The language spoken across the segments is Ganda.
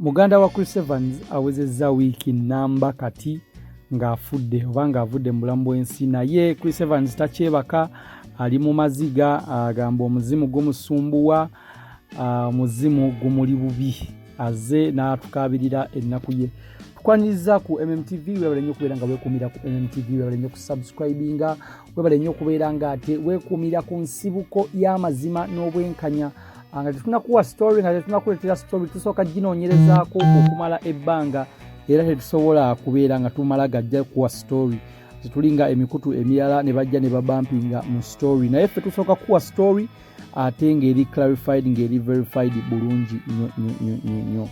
Muganda wa Chris Evans awezezza wiiki nnamba kati ng'afudde oba ng'avudde mu bulamu bw'ensi, naye Chris Evans takyebaka, ali mu maziga, agamba omuzimu gumusumbuwa, omuzimu gumuli bubi, azze n'atukaabirira ennaku ye. Tukwaniriza ku MMTV, webale nnyo okubeera nga weekuumira ku MMTV, webale nnyo okusubscribinga, webale nnyo okubeera nga ate weekuumira ku nsibuko y'amazima n'obwenkanya. Nga tetunakuwa story, nga tetunakuleetera story, tusooka ginoonyerezaako okumala ebbanga, era tetusobola kubeera nga tumala gajja kuwa story. Tetulinga emikutu emirala ne bajja ne babampinga mu story, naye ffe tusooka kuwa story ate ng'eri clarified, ng'eri verified bulungi nnyo nnyo nnyo nnyo nnyo.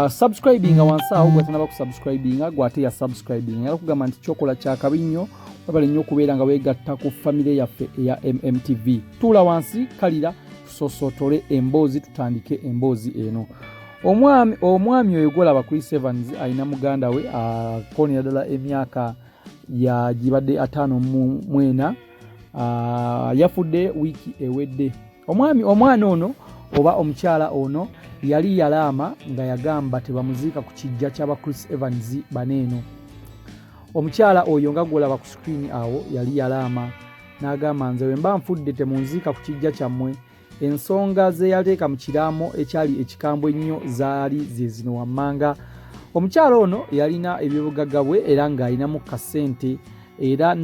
Subscribinga wansi awo gwetanaba kusubscribinga, gwate ya subscribinga, era kugamba nti kyokola kyakabi nnyo. Webale nnyo okubeera nga weegatta ku famire yaffe eya MMTV. Tuula wansi, kalira, tusosootole emboozi, tutandike emboozi eno. Omwami oyo gwolaba Chris Evans alina muganda we akoonera ddala emyaka yagibadde 54, yafudde wiiki ewedde. Omwami, omwana ono oba omukyala ono yali yalaama nga yagamba tebamuziika ku kijja ky'aba Chris Evans baneeno. Omukyala oyo nga gwolaba ku screen awo yali yalaama n'agamba, "Nze bwe mba nfudde temunziika ku kijja kyammwe." Ensonga ze yateeka mu kiraamo ekyali ekikambwe ennyo zaali ze zino wammanga. Omukyala ono yalina ebyobugagga bwe era ng'alinamu kasente, era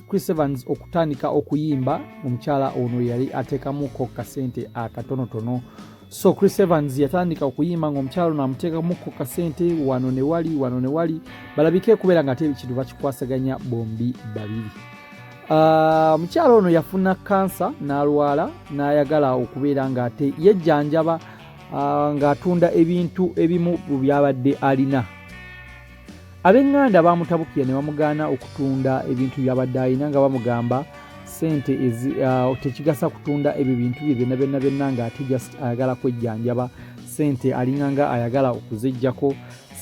Chris Evans okutandika okuyimba, omukyala ono yali ateekamuko kasente akatonotono. So Chris Evans yatandika okuyimba ng'omukyala ono amuteekamuko kasente wano ne wali, wano ne wali, balabike kubeera nga ate ekintu bakikwasaganya bombi babiri. Omukyala ono yafuna kansa n'alwala, n'ayagala okubeera ng'ate yejjanjaba ng'atunda ebintu ebimu byabadde alina. Ab'eŋŋanda baamutabukira ne bamugaana okutunda ebintu byabadde alina, nga bamugamba sente tekigasa kutunda ebyo bintu bye byonna byonna byonna ng'ate just ayagala kwejjanjaba. Sente alinga nga ayagala okuzeggyako,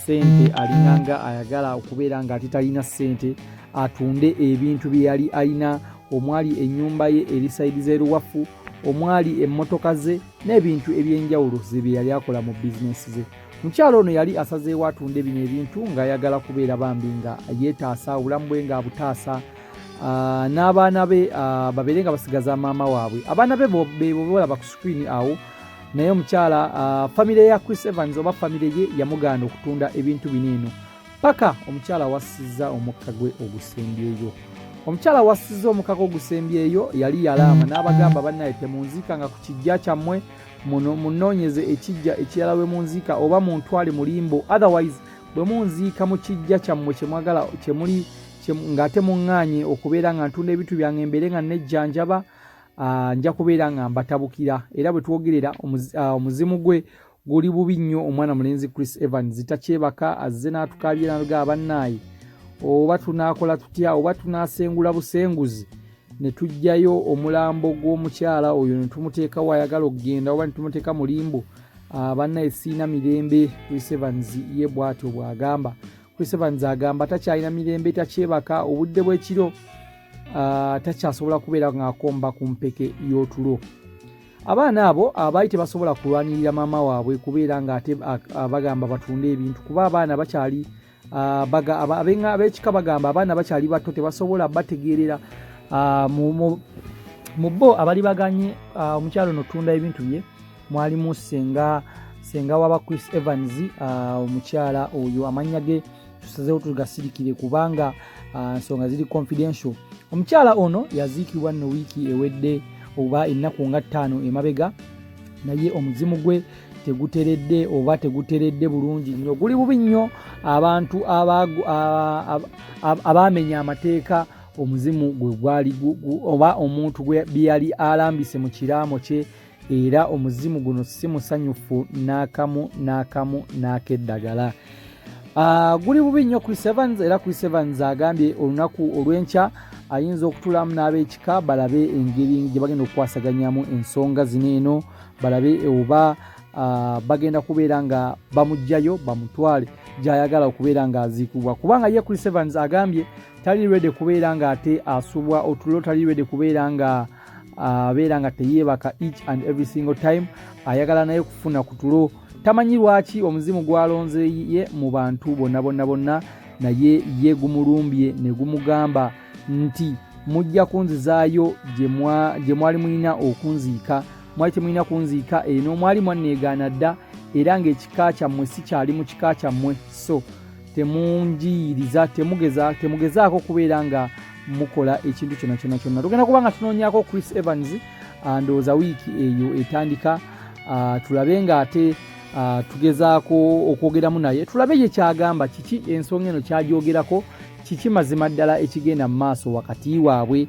sente alinga nga ayagala okubeera ng'ate talina sente, atunde ebintu bye yali alina, omwali ennyumba ye eri side z'eruwafu, omwali emmotoka ze n'ebintu ebyenjawulo ze bye yali akola mu bizinesi ze. Mukyalo ono yali asazeewo atunde bino ebintu ng'ayagala kubeera bambi nga yeetaasa obulamu bwe, ng'abutaasa n'abaana be babeere nga basigaza maama waabwe. Abaana be bebolaba ku screen awo. Naye omukyala, famire ya Chris Evans oba famire ye yamugaana okutunda ebintu bino eno paka omukyala wassizza omukka gwe ogusembyeyo. Omukyala wassizza omukka gwe ogusembyeyo yali yalaama n'abagamba, "Bannaye, temunziika nga ku kijja kyammwe muno, munoonyeze ekijja ekirala we munziika oba muntwale mu limbo. Otherwise bwe munziika mu kijja kyammwe kyemwagala kyemuli ng'ate muŋŋaanye okubeera nga ntunda ebintu byange mbeere nga nejjanjaba, nja kubeera nga mbatabukira." Era bwe twogerera omuzimu gwe guli bubi nnyo. Omwana mulenzi Chris Evans takyebaka, azze n'atukaabira naga, "Bannaaye, oba tunaakola tutya? Oba tunaasengula busenguzi ne tuggyayo omulambo gw'omukyala oyo ne tumuteekawo ayagala okugenda, oba ne tumuteeka mu limbo? Bannaye, siina mirembe." Chris Evans ye bw'atyo bw'agamba. Chris Evans agamba takyalina mirembe, takyebaka obudde bw'ekiro, takyasobola kubeera ng'akomba ku mpeke y'otulo. Abaana abo abaali tebasobola kulwanirira maama waabwe kubeera ng'ate bagamba batunde ebintu, kuba abaana bakyali ab'ekika bagamba abaana bakyali bato, tebasobola bategeerera. Mu bo abali baganye omukyalo ono otunda ebintu bye mwalimu senga waba Chris Evans. Omukyala oyo amannya ge tusazeewo tugasirikire kubanga nsonga ziri confidential. Omukyala ono yaziikibwa nno wiiki ewedde oba ennaku nga 5 emabega, naye omuzimu gwe teguteredde oba teguteredde bulungi nnyo, guli bubi nnyo. Abantu abaamenya amateeka, omuzimu gwe gwali oba omuntu gwe byeyali alambise mu kiraamo kye, era omuzimu guno si musanyufu n'akamu n'akamu n'akeddagala. Guli bubi nnyo Chris Evans. Era Chris Evans agambye olunaku olw'enkya ayinza okutulamu n'ab'ekika balabe engeri gye bagenda okukwasaganyamu ensonga zino eno, balabe oba bagenda kubeera nga bamuggyayo bamutwale gy'ayagala okubeera ng'aziikibwa, kubanga ye Chris Evans agambye tali ready kubeera nga ate asubwa otulo, tali ready kubeera nga abeera nga teyeebaka each and every single time. Ayagala naye kufuna ku tulo. Tamanyi lwaki omuzimu gwalonze ye mu bantu bonna bonna bonna, naye ye gumulumbye ne gumugamba nti mujja kunzizaayo gye mwali mulina okunziika, mwali temulina kunziika eno, mwali mwanneegaana dda era ng'ekika kyammwe si kyali mu kika kyammwe, so temunjiyiriza, temugezaako kubeera nga mukola ekintu kyonna kyonna kyonna. Tugenda kuba nga tunoonyaako Chris Evans, ndowooza wiiki eyo etandika, tulabe nga ate tugezaako okwogeramu naye, tulabe ye kyagamba, kiki ensonga eno kyagyogerako, kiki mazima ddala ekigenda mu maaso wakati waabwe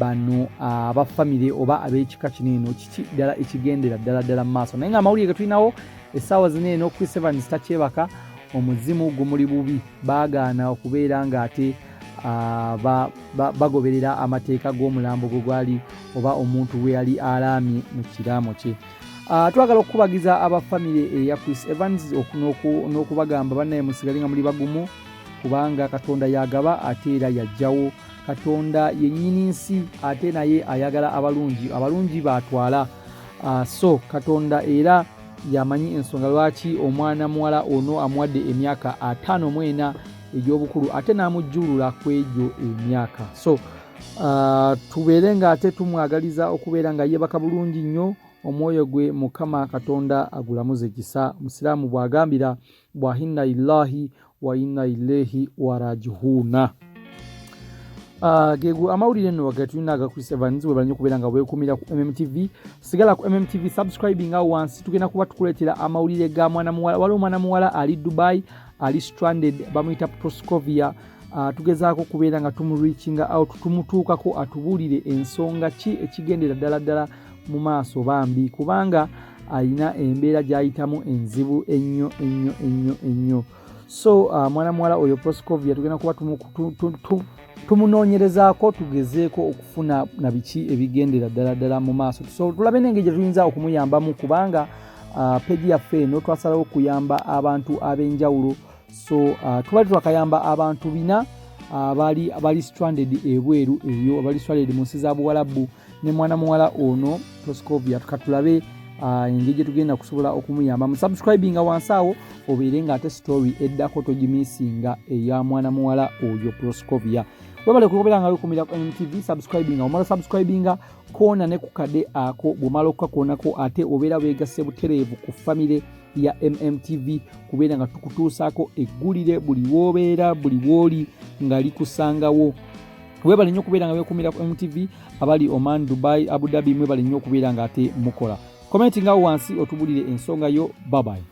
bano aba famire oba ab'ekika kino eno, kiki ddala ekigendera ddala ddala mu maaso. Naye nga amawulire ge tulinawo essaawa zino eno, Chris Evans takyebaka, omuzimu gumuli bubi, baagaana okubeera ng'ate bagoberera amateeka g'omulambo gwe gwali oba omuntu gwe yali alaamye mu kiraamo kye. Twagala okukubagiza aba famire eya Chris Evans n'okubagamba bannaye musigale nga muli bagumu, kubanga Katonda yagaba ate era yajjawo. Katonda yennyini nsi ate naye ayagala abalungi, abalungi baatwala. So Katonda era yamanyi ensonga lwaki omwana muwala ono amuwadde emyaka 54 egy'obukulu ate n'amujjulula ku egyo emyaka. So tubeere nga ate tumwagaliza okubeera nga yeebaka bulungi nnyo, omwoyo gwe Mukama Katonda agulamuze kisa. Musiraamu bw'agambira bwa inna lillahi wa inna ilaihi warajihuuna. Gego amawulire nno wagatulina aga Chris Evans. Webale nnyo okubeera nga weekumira ku MMTV. Sigala ku MMTV, subscribing awo wansi, tugenda kuba tukuleetera amawulire ga mwana muwala. Waliwo omwana muwala ali Dubai, ali stranded, bamuyita Proscovia. Tugezaako kubeera nga tumureachinga out, tumutuukako atubuulire ensonga ki ekigendera ddala ddala mu maaso bambi, kubanga alina embeera gy'ayitamu enzibu ennyo ennyo ennyo ennyo. So mwana muwala oyo Proscovia tugenda kuba tumunoonyerezaako, tugezeeko okufuna na biki ebigendera ddala ddala mu maaso, so tulabe n'engeri gye tuyinza okumuyambamu, kubanga page yaffe eno twasalawo okuyamba abantu ab'enjawulo. So tubali twakayamba abantu bina abali bali stranded ebweru eyo, abali stranded mu nsi za Buwalabu, ne mwana muwala ono Proscovia. Katulabe engeri gye tugenda kusobola okumuyamba. Mu subscribinga wansi awo obeere nga ate story eddako togimisinga eya mwana muwala oyo Proscovia. Webale kubeera nga wekumira ku MTV. Subscribinga, omala subscribinga, koona ne ku kade ako. Bw'omala okukakoonako ate obeera weegasse butereevu ku famire ya MMTV, kubeera nga tukutuusaako eggulire buli w'obeera, buli w'oli nga likusangawo. Webale nnyo okubeera nga weekumira ku MTV. Abali Oman, Dubai, Abu Dhabi, mwebale nnyo okubeera nga ate mukola. Commentingawo wansi otubulire ensonga yo. Bye bye.